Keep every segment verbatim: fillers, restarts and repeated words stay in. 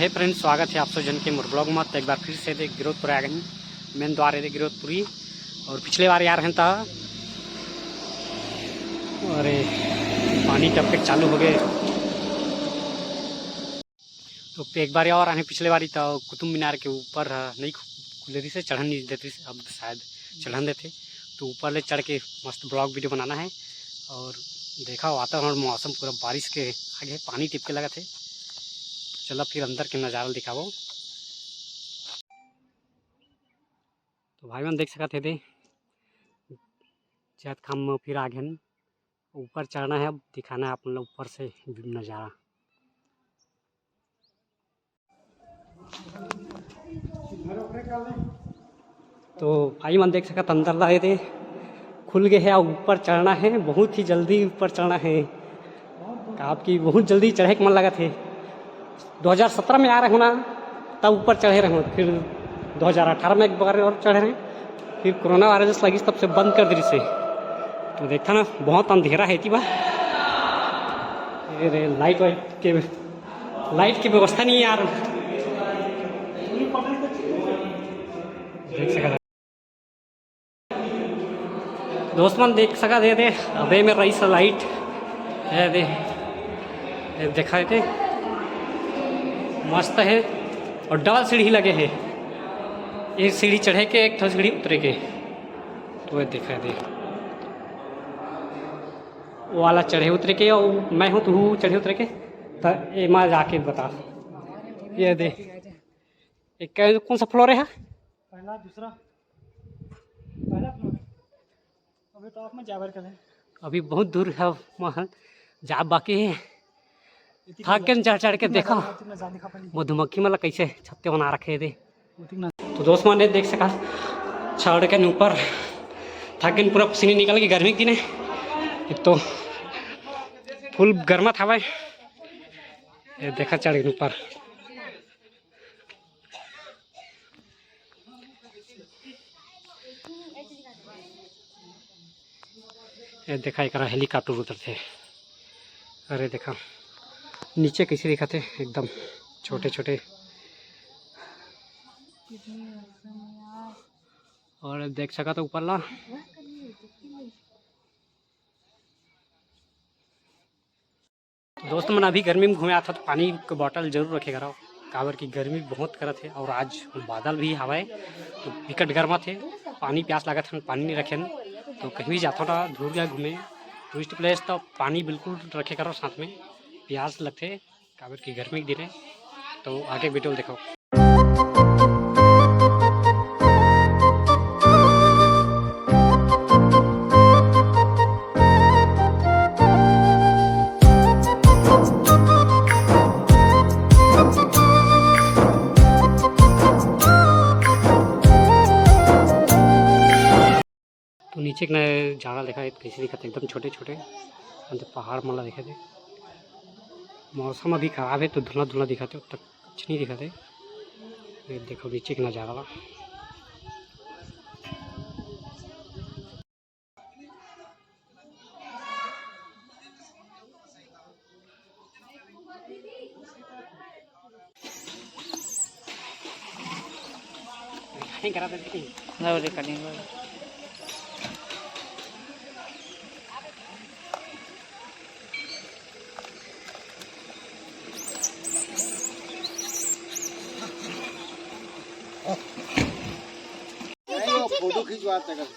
Friends, स्वागत है आप सब जन के मोर ब्लॉग में। तो एक बार फिर से दे गिरौदपुर आ गए, मेन द्वार है दे गिरौदपुरी। और पिछले बार यार हैं ता, अरे, पानी टपके चालू हो गए। तो एक बार और आए पिछले बारी तो कुतुब मीनार के ऊपर ह, नहीं खु-, खुले रहिस हे, चढ़न नहीं देत रहिस हे, अब शायद चढ़न देथे। तो ऊपर ले चढ़ के मस्त ब्लॉग वीडियो बनाना है। और देखा, वातावरण, मौसम पूरा बारिश के आगे, पानी टिपके लगत हे। चला फिर अंदर के नज़ारा दिखाबो। तो भाई मन देख सकत हे दे, जैतखाम में फिर आ गए, ऊपर चढ़ना है, अब दिखाना है आप लोग ऊपर से नज़ारा। तो भाई मन देख सकत अंदर ला ये दे खुल गए है, अब ऊपर चढ़ना है, बहुत ही जल्दी ऊपर चढ़ना है। आपकी बहुत जल्दी चढ़े के मन लगत हे। दो हज़ार सत्रह में आ रहे हो ना, तब ऊपर चढ़े रहे हो, फिर दो हज़ार अठारह में एक बार और चढ़े रहे, फिर कोरोना वायरस लगिस, तब से बंद कर दिस हे। तो देखा ना, बहुत अंधेरा है इति बा। ये रे, लाइट वाइट के, लाइट की व्यवस्था नहीं है यार। देख सकत दोस्त मन, देख सकत हे दे, अबे में रहिस लाइट है दे, ये देखा हे दे, मस्त है। और डबल सीढ़ी लगे है, एक सीढ़ी चढ़े के, एक ठो सीढ़ी उतरे के। तो ये देखा हे दे, वो वाला चढ़े उतरे के, और मैं हूँ, तू चढ़े उतरे के, तो एमा जाके बता। ये दे, एक कौन सा फ्लोर है? पहला, दूसरा, पहला फ्लोर। अभी टॉप में जाबर कर है। अभी बहुत दूर है, वहाँ जा बाकी है। इतनी थाक के चढ़ चढ़ के इतना देखा, ज्यादा, इतना ज्यादा दिखा पानी। मधुमक्खी मन ला कैसे छत्ते बना रखे हे दे। इतना तो दोस्त मन देख सका, चढ़ के ऊपर थाक के पूरा पसीने निकल के, गर्मी के दिन है, एक तो फुल गर्मा था भाई। ये देखा चढ़ के ऊपर। ये देखा, एकरा हेलीकॉप्टर उतरथे। अरे देखा, नीचे कैसे दिखत हे, एकदम छोटे छोटे। और देख सकत हो ऊपर ला। तो दोस्त मन, अभी गर्मी में घूमे आथव तो पानी के बॉटल जरूर रखे करो, काबर कि गर्मी बहुत करत हे और आज बादल भी हवय, तो बिकट गर्मत हे। पानी प्यास लागत हे, पानी नहीं रखेन, तो कहीं भी जाथव ना दूर जगह घूमे, टूरिस्ट प्लेस, तो पानी बिल्कुल रखे करो साथ में, प्यास लगथे, काबर कि गर्मी के दिन हे। तो आगे वीडियो देखो। तो नीचे के न जाड़ा देखा हे, कैसे दिखत हे, एकदम छोटे छोटे अंदर पहाड़ मन ला दिखत हे। मौसम अभी खराब हे तो धुंधला धुंधला दिखत हे, उतना कुछ नहीं दिखत हे। ये देखो नीचे के नजारा ला। नहीं करा देते। ना वो recording वाला। फोटो खिंचवाते कर।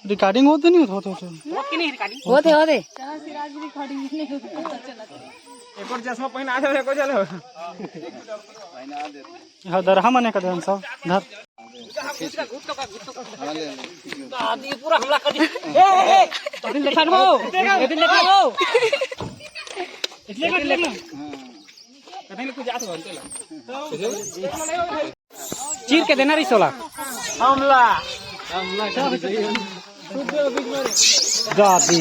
रिकॉर्डिंग होत नहीं होत होत होत। होत कि नहीं रिकॉर्डिंग? होत हे, होत हे। एक और चश्मा पहना दे, एक और चलो। हाँ, दरहा मने कर देन सब। धर। हाँ, ले, ले। ये पूरा हमला कर दिया। ए, ए, ए, तो दिन देखा वो। ये दिन देखा वो। इसलिए कर लेना। हाँ। कहीं कुछ जात हो, चलो। चीर के देना रही सोला। हमला। हमला कर दिया। जा दी।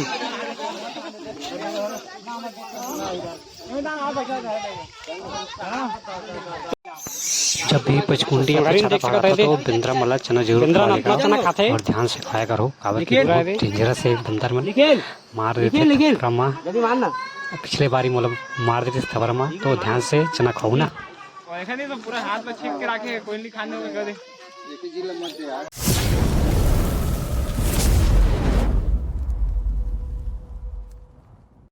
जब भी पचकुंडी या पछाड़ा पहाड़ा था, तो बेंदरा मन ला चना जरूर खवाए लेगा। चना खाथे। और ध्यान से खाया करो, काबर कि बहुत डेंजरस हे बंदर मन। मार देथे थपरा मा। पिछले बारी मोला मार देथे थपरा मा, तो ध्यान से चना खाओ ना। ऐसा नहीं तो पूरा हाथ में छेक के रखे, कोई नहीं खाने को दे।